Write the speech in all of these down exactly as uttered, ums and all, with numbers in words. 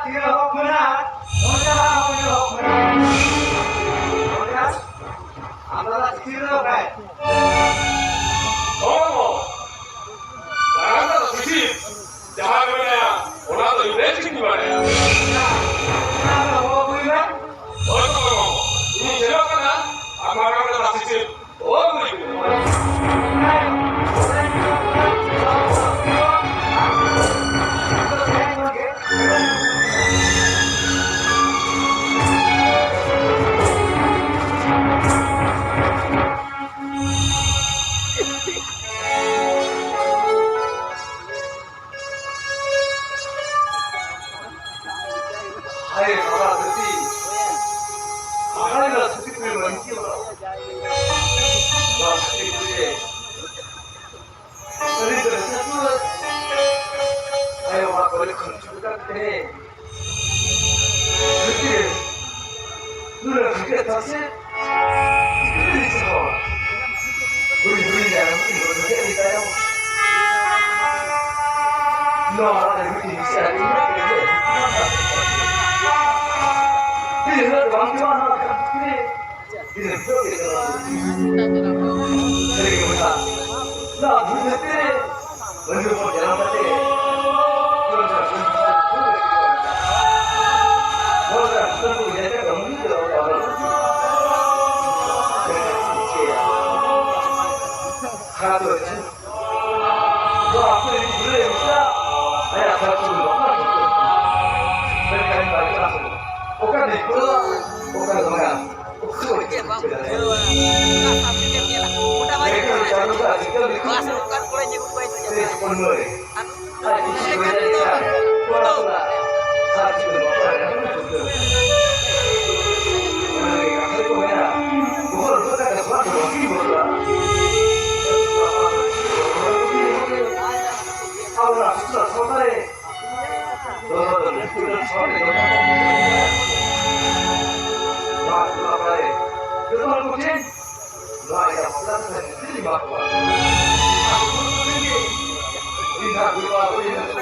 ᱛᱤᱨᱮ ᱦᱚᱠ ᱢᱮᱱᱟᱜ, ᱚᱱᱠᱟ ᱦᱚᱠ ᱢᱮᱱᱟᱜ᱾ ᱚᱱᱠᱟ ᱟᱢ ᱫᱟᱫᱟ ᱪᱤᱴᱷᱤ ᱨᱮᱫᱚ ᱵᱟᱭ᱾ ᱚ, ᱢᱟᱨᱟᱝ ᱫᱟᱫᱟ ᱪᱤᱴᱷᱤ ᱡᱟᱦᱟᱸ ᱨᱮ ᱢᱮᱱᱟᱭᱟ, ᱚᱱᱟ ᱫᱚ ᱤᱧ ᱨᱮ ᱪᱤᱴᱷᱤ ᱵᱟᱲᱟᱭᱟ᱾ ᱚᱱᱟ ᱫᱚ ᱦᱚᱦᱚ ᱟᱹᱜᱩᱭ ᱢᱮ᱾ ᱦᱳᱭ ᱛᱚ, ᱤᱧᱤᱧ ᱥᱮᱱᱚᱜ ᱠᱟᱱᱟ, ᱟᱨ ᱢᱟᱨᱟᱝ ᱫᱟᱫᱟ ᱪᱤᱴᱷᱤ ᱦᱟᱭ ᱵᱟᱵᱟ ᱫᱷᱟᱹᱨᱛᱤ, ᱦᱟᱦᱟᱲᱟ ᱥᱩᱠᱨᱤ ᱠᱚᱭᱮ ᱵᱟᱹᱲᱛᱤ ᱵᱟᱲᱟᱣ᱾ ᱱᱚᱣᱟ ᱫᱷᱟᱹᱨᱛᱤ ᱯᱩᱨᱤ ᱨᱮ ᱟᱹᱰᱤ ᱫᱟᱹᱲ ᱥᱟᱹᱛᱩᱣᱟᱹ ᱟᱭᱳ ᱵᱟᱵᱟ ᱠᱚᱞᱮᱡᱽ ᱠᱷᱚᱱ ᱪᱷᱩᱰᱟᱹᱨ ᱠᱟᱛᱮ, ᱫᱷᱟᱹᱨᱛᱤ ᱨᱮ ᱱᱩᱱᱟᱹᱜ ᱵᱷᱤᱴᱟᱹ ᱛᱟᱥᱮ, ᱪᱤᱠᱟᱹᱛᱮ ᱥᱟᱦᱟᱣᱟ? ᱦᱩᱭ ᱦᱩᱭ ᱧᱟᱢ ᱤᱧ ᱵᱟᱹᱜᱤ ᱠᱮᱫ ᱛᱟᱭᱚᱢ᱾ ᱱᱚᱣᱟ ᱚᱲᱟᱜ ᱨᱮ ᱢᱤᱫᱴᱤᱡ ᱢᱤᱥᱨᱟ ᱤᱧ ᱧᱮᱞ ᱠᱮᱫᱮᱭᱟ᱾ ᱛᱤᱱᱟᱹᱜ ᱵᱟᱝ ᱪᱚ ᱱᱚᱣᱟ ᱫᱷᱟᱹᱨᱛᱤ ᱨᱮ᱾ ᱛᱤᱱᱟᱹᱜ ᱡᱳᱨ ᱜᱮ ᱪᱟᱞᱟᱣ ᱞᱮᱱᱟ᱾ ᱥᱟᱹᱨᱤ ᱜᱮ ᱢᱮᱱᱟᱜ᱾ ᱱᱚᱣᱟ ᱫᱷᱟᱹᱨᱛᱤ ᱨᱮ ᱢᱟᱹᱱᱢᱤ ᱦᱚᱯᱚᱱ ᱡᱟᱱᱟᱢ ᱠᱟᱛᱮ ᱡᱚᱢ ᱧᱩ ᱥᱩᱠ ᱥᱟᱱᱛᱤ ᱵᱷᱳᱜ ᱞᱟᱹᱜᱤᱫ ᱠᱚ ᱢᱮᱱᱟ᱾ ᱦᱚᱲ ᱨᱮᱱ ᱦᱚᱯᱚᱱ ᱠᱚ ᱧᱮᱞ ᱠᱟᱛᱮ ᱢᱟᱹᱱᱢᱤ ᱫᱚ ᱵᱟᱵᱚᱱ ᱢᱮᱱᱠᱷᱟᱱ ᱪᱮᱫ ᱮᱢ ᱪᱤᱠᱟᱹᱭᱟ? ᱦᱟᱨᱟ ᱫᱚ ᱟᱹᱰᱤ ᱡᱷᱟᱹᱞ᱾ ᱱᱚᱣᱟ ᱟᱹᱛᱩ ᱨᱮᱱ ᱜᱤᱫᱽᱨᱟᱹ ᱢᱮᱥᱟ ᱟᱭᱟᱜ ᱥᱟᱹᱨᱤ ᱥᱟᱹᱜᱩᱱ ᱵᱟᱯᱞᱟ ᱴᱷᱤᱠ ᱠᱟᱱᱟ᱾ ᱢᱮᱱᱠᱷᱟᱱ ᱵᱟᱭ ᱪᱟᱞᱟᱜ ᱠᱟᱱᱟ᱾ ᱚᱠᱟ ᱨᱮ ᱠᱚᱲᱟ, ᱚᱠᱟ ᱨᱮ ᱵᱟᱝᱟ? ᱪᱮᱫ ᱵᱟᱝ ᱵᱩᱡᱷᱟᱹᱣᱟ? ᱚᱱᱟ ᱥᱟᱵᱡᱮᱠᱴ ᱮᱢ ᱧᱮᱞᱟ᱾ ᱜᱚᱴᱟ ᱵᱟᱭ ᱧᱮᱞᱟ᱾ ᱠᱞᱟᱥ ᱨᱮ ᱚᱠᱟ ᱠᱚᱨᱮ ᱧᱮᱞ ᱠᱚᱣᱟ ᱤᱧ ᱫᱚ ᱧᱮᱞ ᱵᱟᱲᱟᱭᱟ᱾ ᱟᱨ ᱩᱱᱠᱩ ᱞᱮᱠᱟ ᱛᱮᱫᱚ ᱯᱷᱳᱴᱳ᱾ ᱟᱵᱚ ᱱᱚᱣᱟ ᱥᱩᱥᱟᱹᱨ ᱥᱟᱶᱛᱟ ᱨᱮ ᱱᱚᱣᱟ ᱴᱚᱞᱟ ᱯᱟᱲᱟ ᱨᱮ ᱡᱚᱛᱚ ᱦᱚᱲ ᱠᱚ ᱴᱷᱮᱱ ᱱᱚᱣᱟ ᱨᱮᱭᱟᱜ ᱵᱟᱯᱞᱟ ᱨᱮ ᱥᱮᱞᱮᱫ ᱮᱢᱟ ᱠᱚᱣᱟ᱾ ᱟᱨ ᱡᱚᱛᱚ ᱦᱚᱲ ᱠᱚ ᱴᱷᱮᱱ ᱜᱮ ᱤᱧ ᱦᱟᱸᱜ ᱜᱩᱨᱩ ᱵᱟᱵᱟ ᱠᱚ ᱤᱧ ᱦᱟᱸᱜ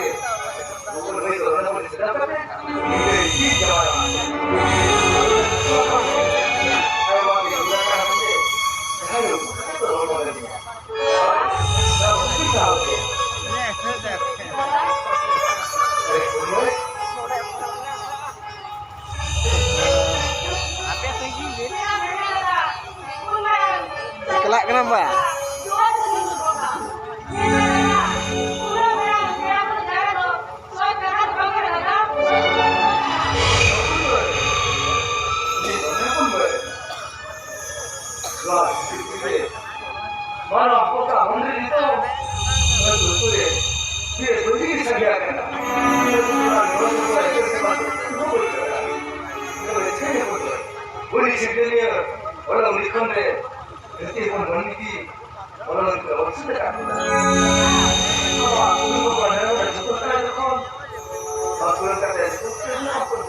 ᱜᱚᱜᱚ ᱵᱷᱟᱹᱭ ᱫᱚ ᱚᱱᱟ ᱠᱚ ᱥᱮᱞᱮᱫ ᱠᱟᱛᱮ ᱵᱟᱭᱟ᱾ ᱩᱱᱤ ᱥᱤᱨᱡᱚᱱᱤᱭᱟᱹ ᱚᱞ ᱞᱤᱠᱷᱚᱱ ᱨᱮ ᱫᱷᱟᱹᱨᱛᱤ ᱦᱚᱯᱚᱱ ᱢᱟᱹᱱᱢᱤ ᱠᱤ ᱚᱞ ᱞᱤᱠᱷᱚᱱ ᱚᱞ ᱥᱟᱹᱛ ᱟᱠᱟᱫ ᱵᱚᱱᱟ? ᱟᱵᱚᱣᱟᱜ ᱜᱩᱨᱩ ᱵᱟᱵᱟ ᱱᱚᱰᱮ ᱡᱚᱛᱚ ᱠᱟᱱᱟ ᱡᱚᱠᱷᱚᱱ, ᱵᱟᱠᱚ ᱠᱟᱛᱮ ᱡᱚᱛᱚ ᱠᱟᱱᱟ ᱡᱚᱠᱷᱚᱱ,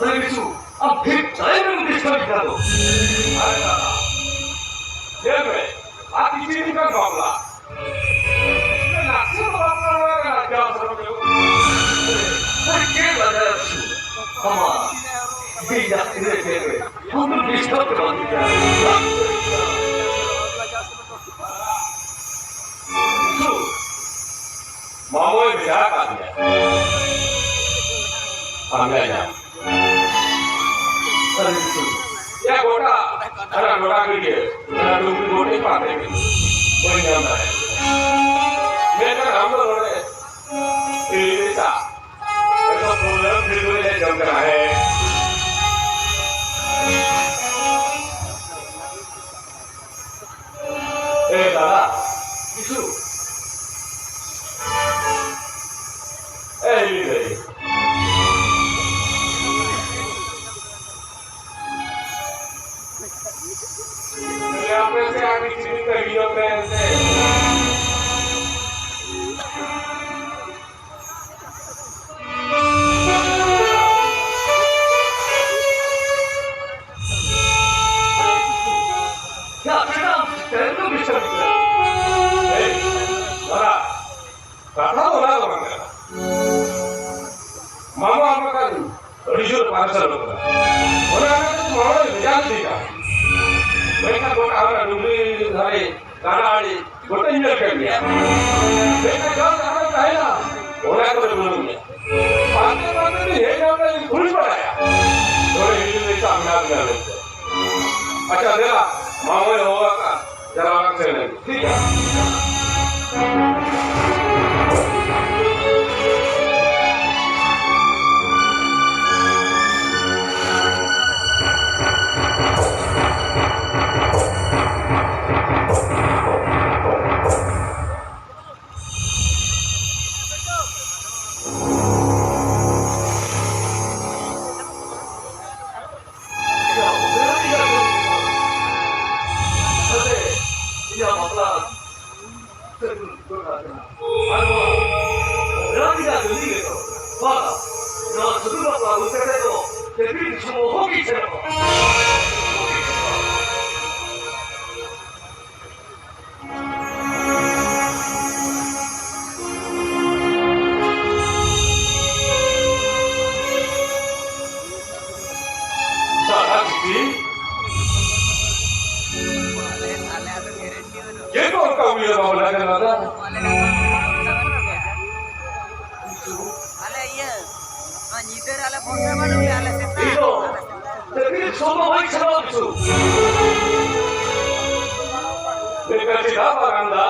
ᱟᱨᱮ ᱵᱤᱥᱩ, ᱟᱢ ᱴᱷᱤᱠ ᱴᱟᱭᱤᱢ ᱨᱮᱢ ᱰᱤᱥᱴᱟᱨᱵ ᱠᱟᱫᱟ᱾ ᱟᱨᱮ ᱫᱟᱫᱟ, ᱧᱮᱞ ᱢᱮ, ᱟᱨ ᱠᱤᱪᱷᱩ ᱫᱤᱱ ᱠᱷᱟᱱ ᱵᱟᱯᱞᱟ᱾ ᱱᱟᱥᱮ ᱫᱚ ᱵᱟᱯᱞᱟ ᱨᱮᱱᱟᱜ ᱪᱟᱱᱥ ᱨᱮ ᱦᱩᱭᱩᱜ᱾ ᱟᱨᱮ ᱪᱮᱫ ᱞᱟᱜᱟᱭᱟ ᱵᱤᱥᱩ? ᱟᱢᱟᱜ ᱵᱤᱱ ᱡᱟᱹᱥᱛᱤ ᱨᱮ ᱪᱮᱫ ᱨᱮ? ᱟᱢ ᱫᱚ ᱰᱤᱥᱴᱟᱨᱵ ᱪᱟᱵᱟ ᱠᱮᱫᱟ᱾ ᱵᱤᱥᱩ, ᱢᱟᱢᱚᱭ ᱵᱷᱮᱡᱟ ᱟᱠᱟᱫ ᱢᱮᱭᱟ᱾ ᱯᱟᱸᱡᱟ ᱧᱟᱢ᱾ ᱟᱨᱮ ᱵᱤᱥᱩ, ᱭᱟ ᱜᱚᱴᱟ, ᱟᱨ ᱜᱚᱴᱟ ᱜᱟᱹᱰᱭᱟᱹ, ᱚᱱᱟ ᱰᱩᱝᱨᱤ ᱜᱚᱴᱟᱧ ᱯᱟᱱᱛᱮ ᱠᱮᱫ᱾ ᱵᱟᱹᱧ ᱧᱟᱢ ᱫᱟᱲᱮᱭᱟᱫᱟ᱾ ᱢᱮᱱᱠᱷᱟᱱ ᱟᱢ ᱫᱚ ᱱᱚᱰᱮ ᱤᱞᱤ ᱞᱮᱠᱟ ᱮᱠᱫᱚᱢ ᱯᱩᱨᱟᱹ ᱯᱷᱤᱞᱢ ᱨᱮ ᱡᱚᱢ ᱠᱟᱱᱟ, ᱦᱮᱸ᱾ ᱮ ᱫᱟᱫᱟ, ᱠᱤᱪᱷᱩ᱾ ᱮ ᱤᱞᱤ ᱵᱷᱟᱹᱭ᱾ ᱟᱯᱮ ᱥᱮ ᱟᱹᱰᱤ ᱪᱤᱱᱛᱟᱹ ᱦᱩᱭᱩᱜ ᱛᱟᱦᱮᱸ ᱥᱮ᱾ ᱮᱭ, ᱫᱟᱫᱟ, ᱠᱟᱛᱷᱟ ᱫᱚ ᱚᱱᱟ ᱫᱚ ᱵᱟᱝ ᱠᱟᱱᱟ᱾ ᱢᱟᱢᱟ ᱟᱢ ᱠᱟᱱ ᱟᱹᱰᱤ ᱡᱳᱨ ᱯᱟᱨᱥᱟᱞ ᱠᱟᱱᱟ᱾ ᱚᱱᱟ ᱠᱷᱟᱹᱛᱤᱨ ᱢᱟᱢᱟ ᱫᱚ ᱵᱷᱮᱡᱟ ᱞᱮᱫᱮ ᱠᱟᱱᱟ᱾ ᱢᱮᱱᱠᱷᱟᱱ ᱜᱚᱴᱟ ᱦᱚᱲ ᱰᱩᱝᱨᱤ ᱫᱷᱟᱨᱮ ᱜᱟᱰᱟ ᱟᱲᱮ ᱜᱚᱴᱟᱧ ᱧᱮᱞ ᱠᱮᱫ ᱜᱮᱭᱟ᱾ ᱢᱮᱱᱠᱷᱟᱱ ᱡᱟᱦᱟᱸ ᱡᱟᱦᱟᱸ ᱨᱮᱢ ᱛᱟᱦᱮᱱᱟ, ᱚᱱᱟ ᱠᱚᱨᱮ ᱵᱩᱞᱩᱝ ᱢᱮ᱾ ᱯᱟᱱᱛᱮ ᱯᱟᱱᱛᱮ ᱛᱤᱧ ᱦᱮᱡ ᱮᱱᱟ, ᱤᱧ ᱠᱩᱞᱤ ᱵᱟᱲᱟᱭᱟ᱾ ᱱᱚᱰᱮ ᱦᱤᱡᱩᱜ ᱞᱟᱹᱜᱤᱫ ᱟᱢ ᱢᱮᱱᱟᱜ ᱢᱮᱭᱟ ᱢᱮᱱᱛᱮ᱾ ᱟᱪᱪᱷᱟ, ᱫᱮᱞᱟ, ᱢᱟᱢᱚᱭ ᱦᱚᱦᱚ ᱟᱠᱟᱫ, ᱪᱟᱞᱟᱣ ᱞᱟᱝ ᱥᱮᱱ ᱞᱮᱱ ᱜᱮ᱾ ᱴᱷᱤᱠ ᱜᱮᱭᱟ᱾ ᱤᱧᱟᱹᱜ ᱵᱟᱯᱞᱟ ᱥᱟᱹᱜᱩᱱ ᱜᱚᱴᱟ ᱠᱟᱱᱟ᱾ ᱟᱨ ᱱᱚᱣᱟ ᱨᱟᱱᱤᱭᱟᱜ ᱡᱩᱞᱤ ᱜᱮᱛᱚ᱾ ᱵᱟᱝᱟ, ᱱᱚᱣᱟ ᱥᱟᱹᱜᱩᱱ ᱵᱟᱯᱞᱟ ᱦᱩᱭ ᱠᱟᱛᱮ ᱫᱚ ᱛᱮᱵᱤᱱ ᱥᱩᱢᱩᱝ ᱦᱚᱸ ᱵᱤᱱ ᱥᱮᱱᱚᱜᱼᱟ᱾ ᱥᱟᱨᱟ ᱪᱤᱴᱷᱤ᱾ ᱪᱮᱫ ᱠᱚ ᱚᱱᱠᱟ ᱩᱭᱦᱟᱹᱨ ᱵᱷᱟᱵᱽᱱᱟ ᱠᱟᱱᱟ ᱫᱟ? ᱟᱞᱮ ᱤᱭᱟᱹ, ᱱᱚᱣᱟ ᱧᱤᱫᱟᱹ ᱨᱮ ᱟᱞᱮ ᱵᱷᱚᱨᱥᱟ ᱵᱟᱹᱱᱩᱜ ᱞᱮᱭᱟ, ᱟᱞᱮ ᱥᱮᱛᱟᱜ, ᱤᱧ ᱫᱚ ᱟᱞᱮ ᱥᱮᱛᱟᱜ᱾ ᱛᱮᱵᱤᱱ ᱥᱚᱢᱚᱭ ᱪᱷᱟᱲᱟ ᱠᱤᱪᱷᱩ᱾ ᱢᱮᱱᱠᱷᱟᱱ ᱪᱮᱫᱟᱜ ᱵᱟᱝ ᱫᱟ?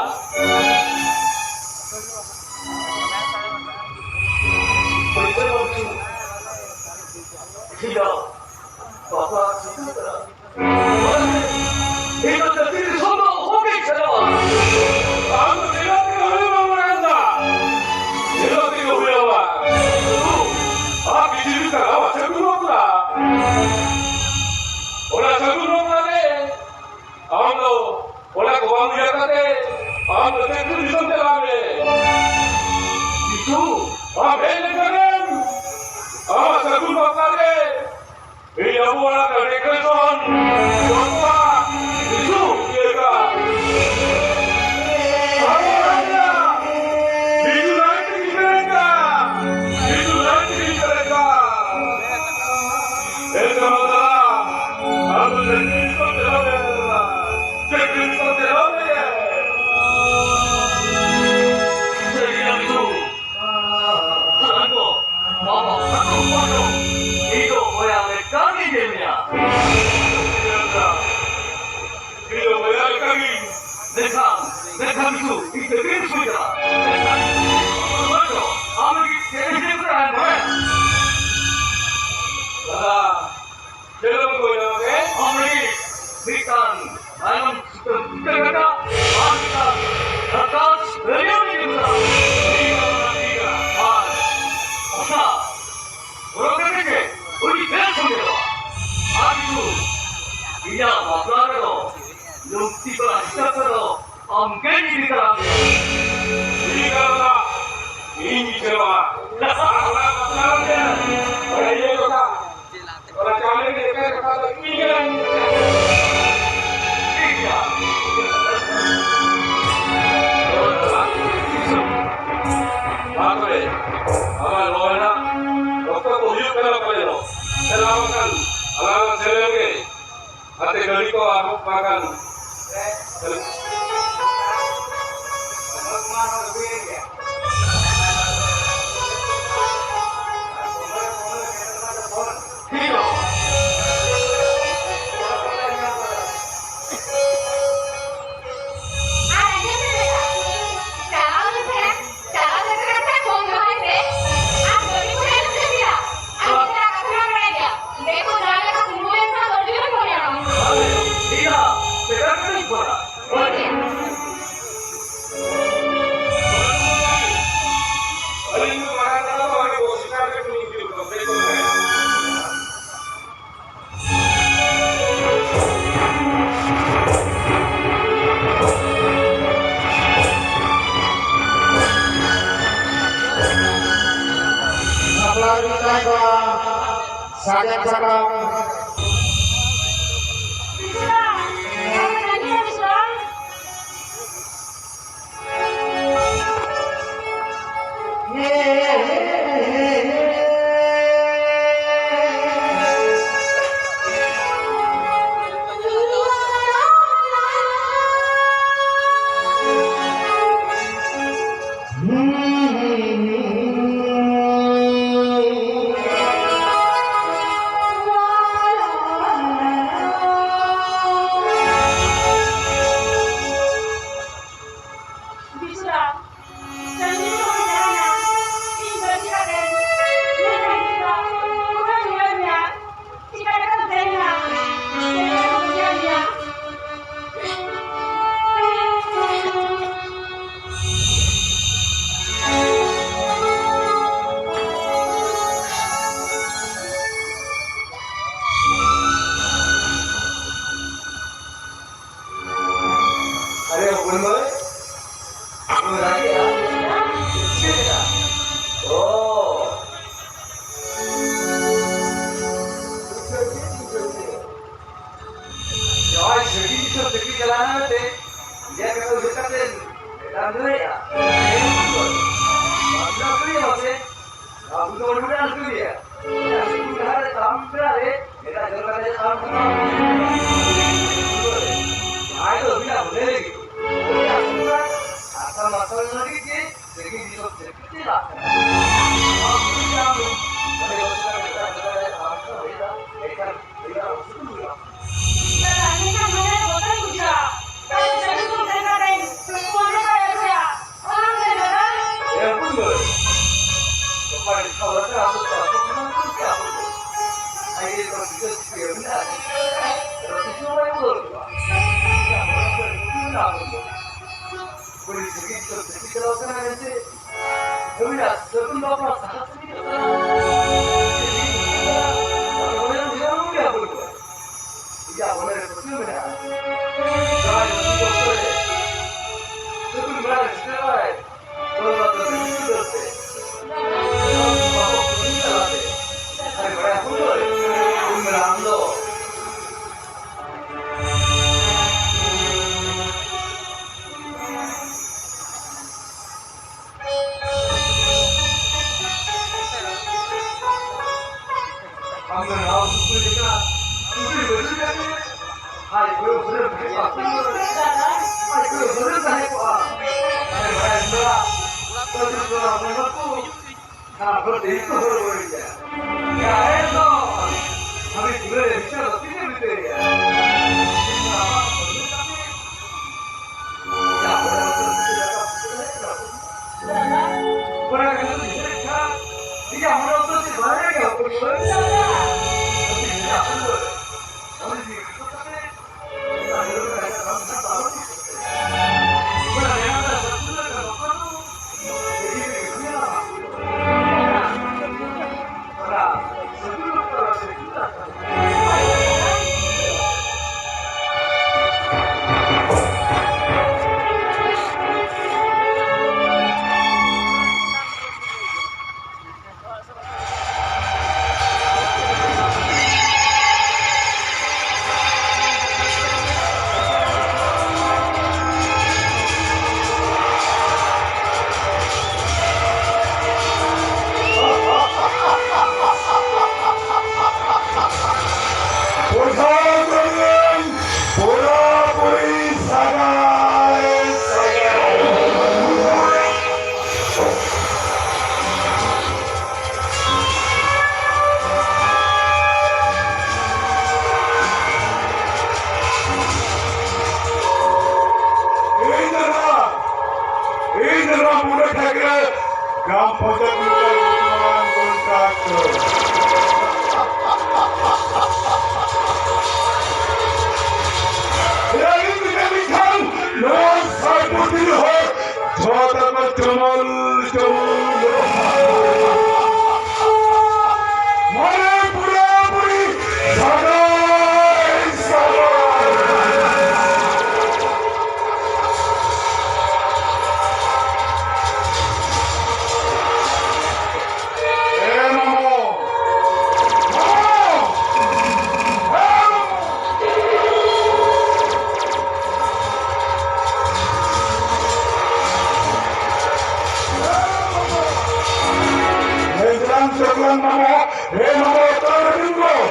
ᱪᱮᱫᱟᱜ? ᱵᱟᱵᱟ, ᱪᱤᱠᱟᱹ ᱠᱟᱱᱟ? ᱤᱧ ᱫᱚ ᱡᱟᱹᱛᱤ ᱫᱤᱥᱚᱢ ᱫᱚ ᱚᱦᱚ ᱜᱤᱧ ᱥᱮᱱᱚᱜᱼᱟ᱾ ᱟᱢ ᱫᱚ ᱪᱮᱫᱟᱜ ᱛᱮᱜᱮ ᱦᱩᱭ ᱵᱟᱢ ᱵᱟᱲᱟᱭ ᱮᱫᱟ? ᱪᱮᱫᱟᱜ ᱛᱮᱜᱮ ᱦᱩᱭ ᱟᱢᱟ? ᱟᱢ ᱠᱤᱪᱷᱩ ᱫᱤᱱ ᱛᱟᱭᱚᱢ ᱟᱢᱟᱜ ᱪᱟᱹᱠᱨᱤ ᱵᱟᱯᱞᱟ᱾ ᱚᱱᱟ ᱪᱟᱹᱠᱨᱤ ᱵᱟᱯᱞᱟ ᱨᱮ ᱟᱢ ᱫᱚ ᱚᱱᱟ ᱠᱚ ᱵᱟᱝ ᱩᱭᱦᱟᱹᱨ ᱠᱟᱛᱮ ᱟᱢ ᱫᱚ ᱪᱟᱹᱠᱨᱤ ᱫᱤᱥᱚᱢ ᱪᱟᱞᱟᱜ ᱢᱮ᱾ ᱠᱤᱱᱛᱩ ᱟᱢ ᱦᱮᱡ ᱞᱮᱱᱠᱷᱟᱱᱮᱢ ᱟᱢᱟᱜ ᱪᱟᱹᱠᱨᱤ ᱵᱟᱯᱞᱟ ᱨᱮ ᱤᱧ ᱟᱵᱚᱣᱟᱜ decoration ᱡᱚᱛᱚᱣᱟᱜ ᱠᱤᱪᱷᱩ ᱤᱭᱟᱹ ᱠᱟᱜ᱾ ᱟᱵᱚᱣᱟᱜ ᱨᱮᱭᱟᱜ ᱠᱤᱪᱷᱩ light ᱤᱧ ᱯᱮᱨᱮᱡ ᱠᱟᱜ, ᱠᱤᱪᱷᱩ light ᱤᱧ ᱯᱮᱨᱮᱡ ᱠᱟᱜ᱾ ᱮᱱᱛᱮ ᱨᱮᱦᱚᱸ ᱫᱟᱫᱟ, ᱟᱢ ᱫᱚ ᱪᱟᱹᱠᱨᱤ ᱫᱤᱥᱚᱢ ᱪᱟᱞᱟᱣ ᱢᱮ ᱫᱟᱫᱟ, ᱪᱟᱹᱠᱨᱤ ᱫᱤᱥᱚᱢ ᱪᱟᱞᱟᱣ ᱢᱮ᱾ ᱥᱟᱹᱨᱤ ᱜᱮ ᱠᱤᱪᱷᱩ ᱟᱫᱚ ᱵᱟᱵᱟ ᱥᱟᱹᱜᱩᱱ ᱯᱟᱴᱷᱚᱠ, ᱤᱧ ᱫᱚ ᱵᱚᱭᱦᱟ ᱞᱮᱠᱟ ᱜᱮ ᱧᱮᱞ ᱢᱮᱭᱟ᱾ ᱤᱧ ᱫᱚ ᱵᱚᱭᱦᱟ ᱞᱮᱠᱟ ᱜᱮ᱾ ᱢᱮᱱᱠᱷᱟᱱ, ᱢᱮᱱᱠᱷᱟᱱ ᱠᱤᱪᱷᱩ ᱤᱧ ᱛᱮ ᱵᱟᱹᱧ ᱥᱩᱭ ᱠᱟᱱᱟ᱾ ᱢᱮᱱᱠᱷᱟᱱ ᱱᱚᱣᱟ ᱫᱚ ᱟᱢ ᱞᱟᱹᱜᱤᱫ ᱪᱮᱞᱮᱧᱡᱽ ᱞᱮᱠᱟ ᱛᱟᱦᱮᱱ ᱠᱟᱱᱟ᱾ ᱫᱟᱫᱟ, ᱠᱷᱮᱞᱳᱰ ᱠᱚ ᱧᱟᱢ ᱨᱮ ᱟᱢ ᱞᱟᱹᱜᱤᱫ ᱢᱤᱫᱴᱟᱝ ᱛᱟᱭᱱᱚᱢ ᱥᱩᱛᱟᱹᱢ ᱵᱩᱴᱟᱹ ᱠᱟᱴᱟ ᱟᱨ ᱢᱤᱫᱴᱟᱝ ᱨᱟᱠᱟᱥ ᱫᱟᱹᱨᱭᱟᱹ ᱨᱮ ᱡᱩᱛᱟ᱾ ᱴᱷᱤᱠ ᱜᱮᱭᱟ, ᱴᱷᱤᱠ ᱜᱮᱭᱟ᱾ ᱟᱨ ᱚᱱᱟ ᱦᱚᱨᱚᱜ ᱠᱟᱛᱮ ᱜᱮ ᱩᱱᱤ ᱵᱮᱥ ᱦᱩᱭᱩᱜᱼᱟ᱾ ᱟᱨ ᱠᱤᱪᱷᱩ ᱤᱧᱟᱹᱜ ᱵᱟᱯᱞᱟ ᱨᱮᱫᱚ ᱞᱩᱝᱛᱤ ᱠᱚᱲᱟ ᱦᱤᱥᱟᱹᱵ ᱛᱮᱫᱚ ᱟᱢ ᱜᱮᱧ ᱤᱫᱤ ᱛᱟᱨᱟ ᱢᱮᱭᱟ᱾ ᱴᱷᱤᱠ ᱜᱮᱭᱟ ᱫᱟᱫᱟ, ᱤᱧ ᱜᱤᱧ ᱪᱟᱞᱟᱜᱼᱟ᱾ ᱟᱨ ᱚᱱᱟ ᱵᱟᱯᱞᱟ ᱨᱮ ᱚᱱᱟ ᱤᱭᱟᱹ ᱠᱚ ᱪᱟᱞᱟᱣ ᱯᱟᱞᱮᱱᱚᱜ᱾ ᱪᱟᱞᱟᱣ ᱟᱠᱟᱱ ᱟᱞᱟᱝ ᱥᱮᱱ ᱞᱮᱱ ᱜᱮ᱾ ᱟᱛᱮ ᱜᱟᱹᱰᱤ ᱠᱚ ᱟᱨᱦᱚᱸ ᱵᱟᱝ ᱠᱷᱟᱱ᱾ ᱪᱟᱞᱟᱣ ᱞᱮᱱ ᱠᱷᱟᱱ ᱪᱟᱞᱟᱣ ᱞᱮᱱ ᱠᱷᱟᱱ ᱯᱷᱳᱱ ᱫᱚᱦᱚᱭ ᱯᱮ᱾ ᱟᱨ ᱜᱟᱹᱰᱤ ᱠᱚ ᱦᱮᱡ ᱞᱮᱱ ᱜᱮᱭᱟ᱾ ᱟᱨ ᱢᱤᱫᱴᱟᱝ ᱠᱟᱛᱷᱟ ᱵᱟᱲᱟᱭ ᱜᱮᱭᱟ, ᱫᱮᱠᱚ ᱡᱟᱦᱟᱸ ᱞᱮᱠᱟ ᱠᱩᱢᱵᱽᱲᱩ ᱞᱮᱱᱠᱷᱟᱱ ᱟᱹᱰᱤ ᱡᱳᱨᱮ ᱯᱷᱳᱱ ᱧᱟᱢᱟ᱾ ᱴᱷᱤᱠ ᱜᱮᱭᱟ, ᱥᱮᱴᱮᱨ ᱠᱟᱹᱱᱟᱹᱧ ᱯᱷᱳᱱᱟ᱾ ᱦᱳᱭ᱾ ᱟᱹᱞᱤᱧ ᱫᱚ ᱢᱟᱨᱟᱝ ᱠᱟᱛᱷᱟ ᱫᱚ ᱵᱟᱝ, ᱚᱥᱤᱠᱟᱨ ᱜᱮ ᱠᱩᱞᱤ ᱠᱮᱫ ᱠᱚᱣᱟ, ᱥᱮ ᱠᱚ ᱢᱮᱱᱟ᱾ ᱵᱟᱯᱞᱟ ᱨᱮ ᱢᱮᱛᱟᱭ ᱠᱚᱣᱟ ᱥᱟᱨᱡᱚᱢ ᱥᱟᱠᱟᱢ᱾ ᱵᱤᱪᱩᱨᱟ, ᱥᱟᱺᱜᱤᱧ ᱠᱷᱚᱱ ᱡᱟᱦᱟᱱᱟᱜ ᱤᱧ ᱵᱟᱹᱧ ᱧᱮᱞ ᱦᱮ ᱢᱟᱢᱚ, ᱚᱠᱟᱨᱮ ᱢᱮᱱᱟᱜ ᱢᱮᱭᱟ?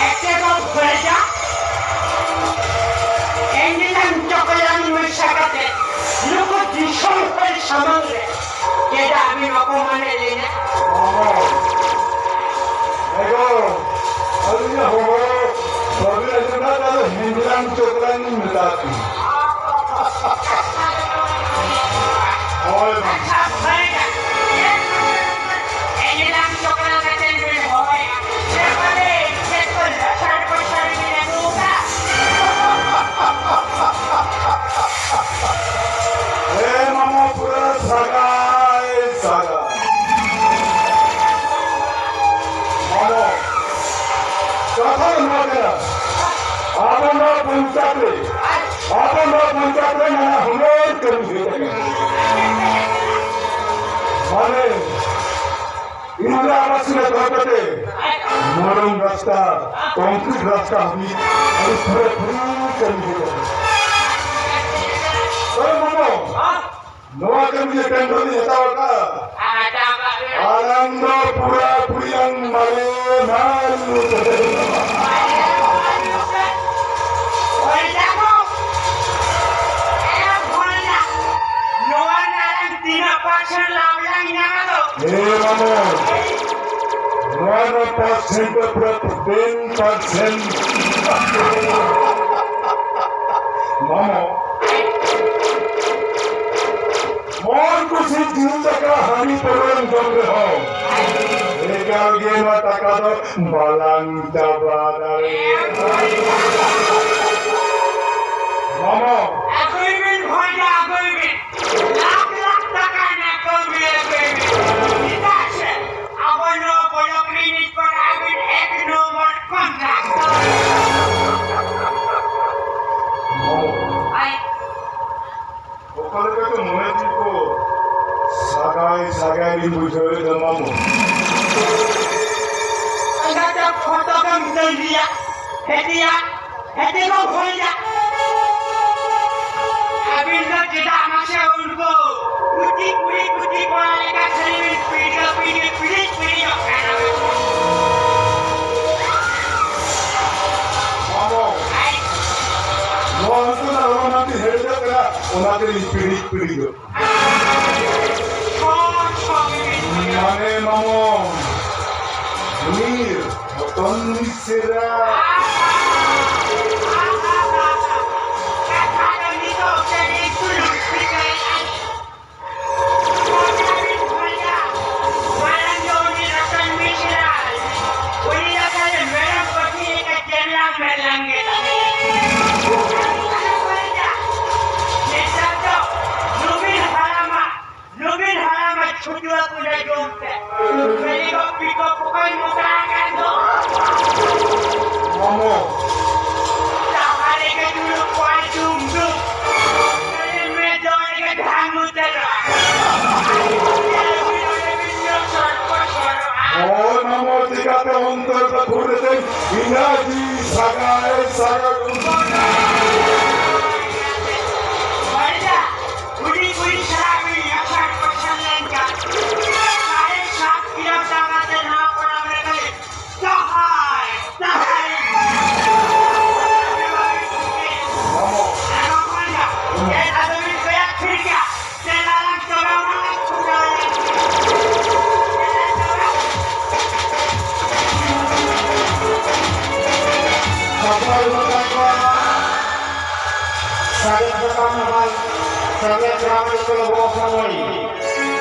ᱮᱠᱮ ᱫᱚ ᱵᱷᱚᱭᱡᱟ, ᱮᱱᱡᱤᱞᱟᱢ ᱪᱚᱠᱞᱟᱢ ᱢᱮᱥᱟ ᱠᱟᱛᱮ ᱱᱩᱠᱩ ᱫᱤᱥᱚᱢ ᱦᱚᱲ ᱥᱟᱢᱟᱝ ᱨᱮ ᱪᱮᱫᱟᱜ ᱵᱤᱱ ᱚᱯᱚᱢᱟᱱᱮᱫ ᱞᱤᱧᱟ? ᱢᱟᱢᱚ, ᱮᱜᱳ, ᱟᱹᱞᱤᱧᱟᱜ ᱦᱚᱦᱚ ᱵᱟᱹᱵᱤᱱ ᱟᱸᱡᱚᱢ ᱫᱟ, ᱛᱟᱦᱞᱮ ᱦᱤᱱᱫᱤᱨᱟᱢ ᱪᱚᱠᱨᱟᱱ ᱞᱤᱧ ᱢᱮᱛᱟ ᱵᱤᱱᱟ᱾ ᱦᱳᱭ, ᱢᱟ᱾ ᱟᱪᱪᱷᱟ, ᱵᱷᱟᱹᱭ, ᱦᱤᱱᱫᱤᱨᱟᱢ ᱪᱚᱠᱨᱟᱱ ᱠᱟᱛᱮ ᱵᱤᱱ ᱦᱚᱦᱚᱭᱟ᱾ ᱪᱮᱫ ᱵᱚᱞᱮ, ᱪᱮᱫ ᱠᱚ ᱞᱟᱥᱟᱲ ᱯᱟᱥᱟᱲ ᱵᱤᱱ ᱟᱹᱜᱩ ᱠᱟᱜ? ᱮ ᱢᱟᱢᱚ, ᱯᱩᱨᱟᱹ ᱥᱟᱜᱟᱭ ᱥᱟᱜᱟᱭ᱾ ᱢᱟᱢᱚ, ᱠᱟᱛᱷᱟ ᱫᱚ ᱱᱚᱣᱟ ᱠᱟᱱᱟ, ᱟᱵᱚ ᱱᱚᱣᱟ ᱯᱚᱧᱪᱟᱭᱮᱛ ᱨᱮ, ᱟᱵᱚ ᱱᱚᱣᱟ ᱯᱚᱧᱪᱟᱭᱮᱛ ᱨᱮ ᱱᱟᱱᱟ ᱦᱩᱱᱟᱹᱨ ᱠᱟᱹᱢᱤ ᱦᱩᱭᱩᱜ ᱠᱟᱱᱟ᱾ ᱢᱟᱱᱮ, ᱤᱱᱫᱤᱨᱟ ᱟᱵᱟᱥ ᱨᱮ ᱫᱚᱦᱚ ᱠᱟᱛᱮ ᱢᱚᱨᱚᱢ ᱨᱟᱥᱛᱟ, ᱠᱚᱝᱠᱨᱤᱴ ᱨᱟᱥᱛᱟ ᱦᱟᱹᱵᱤᱡ ᱟᱹᱰᱤ ᱯᱷᱩᱨᱟᱹ ᱯᱷᱩᱨᱤ ᱠᱟᱹᱢᱤ ᱦᱩᱭᱩᱜ ᱠᱟᱱᱟ᱾ ᱛᱚᱵᱮ ᱢᱟᱢᱚ, ᱱᱚᱣᱟ ᱠᱟᱹᱢᱤ ᱡᱮ ᱴᱮᱱᱰᱟᱨ ᱞᱤᱧ ᱦᱟᱛᱟᱣ ᱟᱠᱟᱫᱼᱟ, ᱟᱞᱟᱝ ᱫᱚ ᱯᱩᱨᱟᱹ ᱯᱩᱨᱤ ᱞᱟᱝ ᱢᱟᱞᱮ ᱢᱟᱞ᱾ ᱱᱚᱣᱟ ᱨᱮᱱᱟᱜ ᱛᱤᱱᱟᱹᱜ ᱯᱟᱨᱥᱮᱱᱴ ᱞᱟᱵᱷ ᱞᱟᱝ ᱧᱟᱢᱟ ᱫᱚ? ᱦᱮᱸ, ᱢᱟᱢᱚ᱾ ᱱᱚᱣᱟ ᱨᱮᱱᱟᱜ ᱯᱟᱨᱥᱮᱱᱴ ᱫᱚ ᱯᱩᱨᱟᱹ ᱴᱮᱱ ᱯᱟᱨᱥᱮᱱᱴ᱾ ᱢᱟᱢᱚ, ᱢᱚᱱ ᱠᱩᱥᱤ ᱡᱤᱞ ᱫᱟᱠᱟ ᱦᱟᱺᱰᱤ ᱯᱟᱹᱣᱨᱟᱹᱢ ᱡᱚᱢ ᱨᱮᱦᱚᱸ, ᱮᱠᱟᱞ ᱜᱮ ᱱᱚᱣᱟ ᱴᱟᱠᱟ ᱫᱚ ᱵᱟᱞᱟᱝ ᱪᱟᱵᱟ ᱫᱟᱲᱮᱭᱟᱜᱼᱟ᱾ ᱢᱟᱢᱚ᱾ ᱟᱹᱜᱩᱭ ᱵᱤᱱ ᱵᱷᱚᱭᱡᱟ, ᱟᱹᱜᱩᱭ ᱵᱤᱱ᱾ ᱞᱟᱠᱷ ᱞᱟᱠᱷ ᱴᱟᱠᱟ ᱨᱮᱱᱟᱜ ᱠᱟᱹᱣᱰᱤ ᱟᱹᱜᱩᱭ ᱵᱤᱱ᱾ ᱪᱮᱫᱟᱜ ᱥᱮ ᱟᱵᱚ ᱱᱚᱣᱟ ᱵᱞᱚᱠ ᱨᱤᱱᱤᱡ ᱠᱚᱲᱟ ᱟᱹᱵᱤᱱ ᱮᱠ ᱱᱚᱢᱵᱚᱨ ᱠᱚᱱᱴᱨᱟᱠᱴᱚᱨ᱾ ᱟᱭ ᱚᱠᱟ ᱞᱮᱠᱟ ᱪᱚ ᱢᱚᱱᱮ ᱡᱤᱣᱤ ᱠᱚ ᱥᱟᱜᱟᱭ ᱥᱟᱜᱟᱭ ᱞᱤᱧ ᱵᱩᱡᱷᱟᱹᱣᱮᱫ ᱫᱚ ᱢᱟᱢᱚ᱾ ᱮᱸᱜᱟᱛᱮ ᱯᱷᱚᱴᱚ ᱜᱮᱢ ᱛᱟᱹᱜᱤᱭᱟ, ᱦᱮᱸᱫᱮᱭᱟ, ᱦᱮᱸᱫᱮ ᱜᱮᱢ ᱦᱩᱭᱟ᱾ ᱪᱮᱫᱟᱜ ᱢᱟᱥᱮ ᱩᱱᱠᱩ ᱠᱩᱪᱤ ᱠᱩᱲᱤ ᱠᱩᱪᱤ ᱠᱚᱲᱟ ᱞᱮᱠᱟ ᱠᱷᱟᱹᱞᱤ ᱵᱤᱱ ᱯᱤᱲᱤᱡ ᱯᱤᱲᱤᱡ ᱯᱤᱲᱤᱡ ᱯᱤᱲᱤᱡᱚᱜ ᱠᱟᱱᱟ? ᱵᱟᱵᱚ, ᱟᱭ᱾ ᱱᱚᱣᱟ ᱩᱱᱠᱩ ᱫᱚ ᱚᱱᱟ ᱛᱮ ᱦᱮᱲᱮᱡᱚᱜ ᱠᱟᱱᱟ, ᱚᱱᱟ ᱛᱮᱞᱤᱧ ᱯᱤᱲᱤᱡ ᱯᱤᱲᱤᱡᱚᱜ ᱠᱟᱱᱟ᱾ ᱪᱷᱚ, ᱪᱷᱚ ᱜᱮ ᱵᱤᱱ ᱯᱤᱲᱤᱡᱚᱜ᱾ ᱢᱟᱱᱮ ᱢᱟᱢᱚ, ᱩᱱᱤ ᱦᱚᱯᱚᱱ ᱢᱤᱥᱨᱟ᱾ ᱠᱟᱛᱷᱟ ᱫᱚ ᱱᱤᱛᱚᱜ ᱜᱮ ᱱᱤᱛᱚᱜ ᱴᱷᱤᱠᱟᱹᱭᱮᱫᱼᱟ᱾ ᱢᱟᱨᱟᱝ ᱫᱚ ᱩᱱᱤ ᱨᱚᱛᱚᱱ ᱢᱤᱥᱨᱟ᱾ ᱩᱱᱤ ᱫᱚ ᱛᱟᱦᱞᱮ ᱢᱮᱨᱚᱢ ᱯᱟᱹᱴᱷᱤ ᱞᱮᱠᱟ ᱪᱮᱨᱞᱟᱝ ᱢᱮᱨᱞᱟᱝ ᱜᱮ ᱛᱟᱦᱮᱸ᱾ ᱱᱮᱛᱟᱨ ᱫᱚ ᱱᱩᱵᱤᱱ ᱦᱟᱲᱟᱢᱟᱜ ᱱᱩᱵᱤᱱ ᱦᱟᱲᱟᱢ ᱮ ᱪᱷᱩᱴᱩᱣᱟᱹ ᱠᱚ ᱞᱟᱹᱭ ᱡᱚᱝ ᱛᱮ᱾ ᱠᱷᱟᱹᱞᱤ ᱠᱚ ᱯᱤᱠᱚ ᱯᱚᱠᱚᱭ ᱢᱚᱴᱟ ᱟᱠᱟᱱ ᱫᱚ᱾ ᱢᱟᱢᱚ᱾ ᱡᱟᱦᱟᱸ ᱨᱮᱜᱮ ᱫᱩᱲᱩᱵ ᱠᱚᱜᱼᱟᱭ ᱫᱩᱢ ᱫᱩᱢ᱾ ᱠᱷᱟᱹᱞᱤ ᱢᱮᱫ ᱡᱚ ᱨᱮᱜᱮ ᱰᱷᱟᱝ ᱩᱛᱟᱹᱨᱚᱜᱼᱟ᱾ ᱦᱳᱭ ᱢᱟᱢᱚ, ᱪᱤᱠᱟᱛᱮ ᱚᱱᱛᱚᱨ ᱫᱚ ᱠᱷᱩᱨ ᱨᱮ ᱤᱧᱟᱹᱜ ᱡᱤᱣᱤ ᱥᱟᱜᱟᱭ ᱥᱟᱜᱟᱭ ᱩᱛᱟᱹᱨ᱾ ᱦᱩᱰᱤᱧ ᱦᱩᱰᱤᱧ ᱥᱟᱞᱟᱜ ᱵᱤᱱ ᱮᱠᱥᱚ ᱯᱟᱨᱥᱮᱱᱴ ᱞᱮᱱᱠᱷᱟᱱ, ᱥᱟᱲᱮ ᱥᱟᱛ ᱠᱤᱞᱳ ᱴᱟᱠᱟ ᱛᱮ ᱱᱚᱣᱟ ᱯᱚᱨᱚᱵᱽ ᱨᱮ ᱠᱷᱟᱹᱞᱤ ᱡᱚᱦᱟᱨ, ᱡᱚᱦᱟᱨ᱾ ᱟᱨ ᱵᱟᱝᱠᱷᱟᱱ ᱫᱚ, ᱪᱮᱫ ᱟᱫᱚ ᱵᱤᱱ ᱠᱚᱭᱚᱜ ᱛᱷᱤᱨ ᱠᱮᱜᱼᱟ? ᱪᱮᱫ ᱟᱞᱟᱝ ᱪᱟᱵᱟ ᱚᱱᱟ ᱞᱟᱝ ᱪᱷᱩᱴᱟᱹᱣ ᱞᱮᱱ ᱜᱮ᱾ ᱥᱟᱯᱲᱟᱣ ᱠᱚᱣᱟ ᱥᱟᱜᱮᱱ ᱥᱟᱠᱟᱢ ᱱᱟᱢᱟᱞ ᱥᱟᱜᱮᱱ ᱜᱨᱟᱢ ᱞᱳᱠᱟᱞ ᱵᱚᱠᱥ ᱢᱚᱬᱤ᱾